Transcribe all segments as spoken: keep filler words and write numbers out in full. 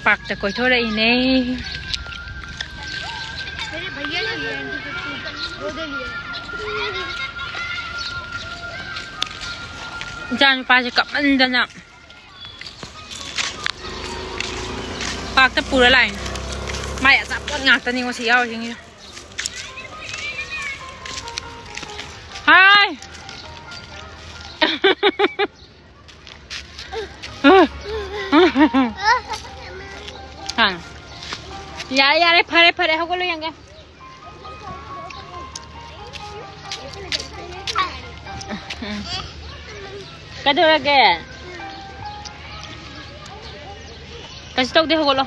ꯄꯥꯔꯛꯇ ꯀꯣꯏꯊꯣꯔꯛꯏꯅꯦ꯫ ꯏꯆꯥ ꯅꯨꯄꯥꯁꯦ ꯀꯞꯃꯟꯗꯅ ꯄꯥꯔꯛꯇ ꯄꯨꯔ ꯂꯥꯛꯏꯅꯦ꯫ ꯃꯥꯏ ꯑꯆꯥꯄꯣꯠ ꯉꯥꯛꯇꯅꯤꯉꯣ ꯁꯤ ꯌꯥꯎꯔꯤꯁꯤꯡꯁꯦ꯫ ꯍꯥꯏ꯫ ꯍꯥ꯫ ꯌꯥꯔꯦ, ꯌꯥꯔꯦ, ꯐꯔꯦ, ꯐꯔꯦ, ꯍꯧꯒꯠꯂꯣ ꯌꯦꯡꯒꯦ꯫ ꯀꯩꯗꯧꯔꯒꯦ? ꯀꯩꯁꯨ ꯇꯧꯗꯦ, ꯍꯧꯒꯠꯂꯣ꯫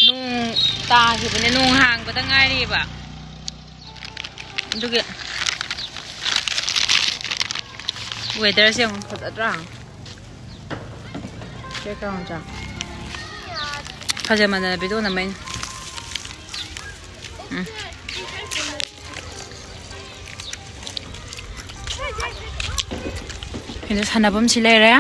ꯅꯣꯡ ꯇꯥꯈꯤꯕꯅꯦ, ꯅꯣꯡ ꯍꯥꯡꯕꯗ ꯉꯥꯏꯔꯤꯕ꯫ ꯑꯗꯨꯒꯤ weatherꯁꯦ ꯌꯦꯡꯉꯨ, ꯐꯖꯗ꯭ꯔꯥ? Backgroundꯁꯦ ꯐꯖꯃꯟꯗꯅ video ꯅꯝꯕꯩꯅꯦ꯫ ꯎꯝ꯫ ꯁꯤꯗ ꯁꯥꯟꯅꯐꯝꯁꯤ ꯂꯩꯔꯦ꯫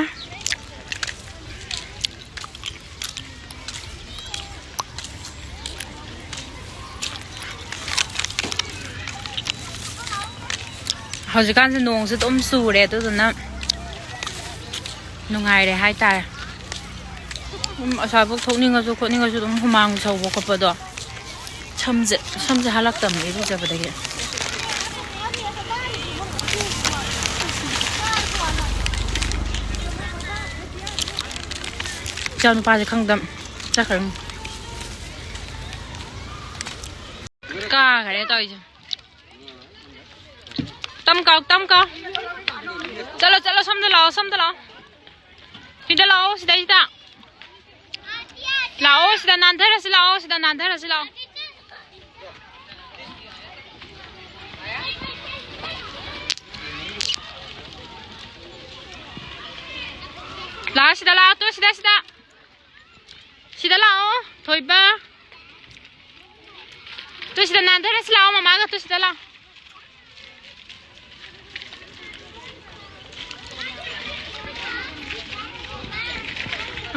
ꯍꯧꯖꯤꯛꯀꯥꯟꯁꯦ ꯅꯣꯡꯁꯦ ꯑꯗꯨꯝ ꯆꯨꯔꯦ, ꯑꯗꯨꯗꯨꯅ ꯅꯨꯡꯉꯥꯏꯔꯦ ꯍꯥꯏꯇꯥꯔꯦ꯫ ꯑꯗꯨꯝ ꯑꯁ꯭ꯋꯥꯏꯐꯥꯎ ꯊꯣꯛꯅꯤꯡꯉꯁꯨ ꯈꯣꯠꯅꯤꯡꯉꯁꯨ ꯑꯗꯨꯝ ꯍꯨꯃꯥꯡ ꯁꯧꯕ ꯈꯣꯠꯄꯗꯣ꯫ ꯁꯝꯁꯦ, ꯁꯝꯁꯦ ꯍꯥꯜꯂꯛꯇꯕꯅꯦ ꯏꯔꯨꯖꯕꯗꯒꯤ꯫ ꯏꯆꯥ ꯅꯨꯄꯥꯁꯦ ꯈꯪꯗꯝ ꯆꯠꯈ꯭ꯔꯦ꯫ ꯀꯥꯈ꯭ꯔꯦ ꯇꯧꯔꯤꯁꯦ꯫ ꯇꯝ ꯀꯥꯎ, ꯇꯝ ꯀꯥꯎ꯫ ꯆꯠꯂꯣ, ꯆꯠꯂꯣ, ꯁꯣꯝꯗ ꯂꯥꯛꯑꯣ, ꯁꯣꯝꯗ ꯂꯥꯛꯑꯣ꯫ ꯁꯤꯗ ꯂꯥꯛꯑꯣ, ꯁꯤꯗꯩꯁꯤꯗ꯫ ꯂꯥꯛꯑꯣ, ꯁꯤꯗ ꯅꯥꯟꯊꯔꯁꯤ ꯂꯥꯛꯑꯣ, ꯁꯤꯗ ꯅꯥꯟꯊꯔꯁꯤ ꯂꯥꯛꯑꯣ꯫ ꯂꯥꯛꯑꯣ, ꯁꯤꯗ ꯂꯥꯛꯑꯣ, ꯇꯨ ꯁꯤꯗ, ꯁꯤꯗ꯫ ꯁꯤꯗ ꯂꯥꯛꯑꯣ, ꯊꯣꯏꯕ꯫ ꯇꯨ ꯁꯤꯗ ꯅꯥꯟꯊꯔꯁꯤ ꯂꯥꯛꯑꯣ, ꯃꯃꯥꯒ ꯇꯨ ꯁꯤꯗ ꯂꯥꯛꯑꯣ꯫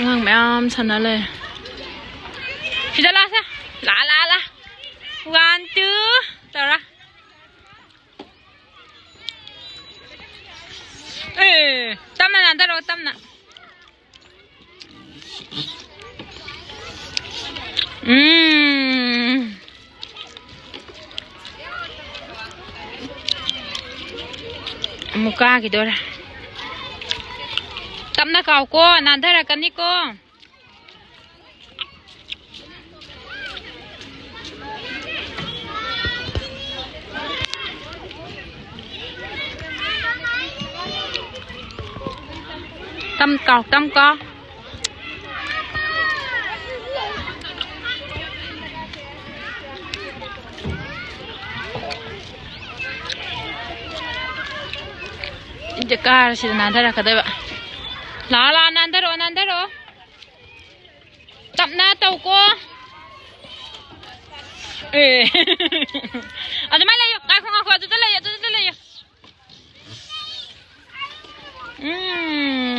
ꯑꯉꯥꯡ ꯃꯌꯥꯝ ꯁꯥꯟꯅ ꯂꯩꯔꯦ꯫ ꯁꯤꯗ ꯂꯥꯛꯁꯦ꯫ ꯂꯥ, ꯂꯥ, ꯂꯥ꯫ One, two ꯇꯧꯔ꯫ ꯑꯦ, ꯇꯞꯅ ꯅꯥꯟꯊꯔꯛꯑꯣ, ꯇꯞꯅ꯫ ꯎꯝ꯫ ꯑꯃꯨꯛ ꯀꯥꯈꯤꯗꯣꯔꯦ꯫ ꯇꯞꯅ ꯀꯥꯎꯀꯣ, ꯅꯥꯟꯊꯔꯛꯀꯅꯤꯀꯣ꯫ ꯇꯝ ꯀꯥꯎ, ꯇꯝ ꯀꯥꯎ꯫ ꯏꯟꯗ ꯀꯥꯔ ꯁꯤꯗ ꯅꯥꯟꯊꯔꯛꯀꯗꯣꯏꯕ꯫ ꯂꯥꯛꯑꯣ, ꯂꯥꯛꯑꯣ, ꯅꯥꯟꯊꯔꯛꯑꯣ, ꯅꯥꯟꯊꯔꯛꯑꯣ꯫ ꯇꯞꯅ ꯇꯧꯀꯣ꯫ ꯑꯦ꯫ ꯑꯗꯨꯃꯥꯏꯅ ꯂꯩꯌꯨ꯫ ꯉꯥꯏꯈꯣ, ꯉꯥꯏꯈꯣ꯫ ꯑꯗꯨꯗ ꯂꯩꯌꯨ, ꯑꯗꯨꯗ ꯂꯩꯌꯨ꯫ ꯎꯝ꯫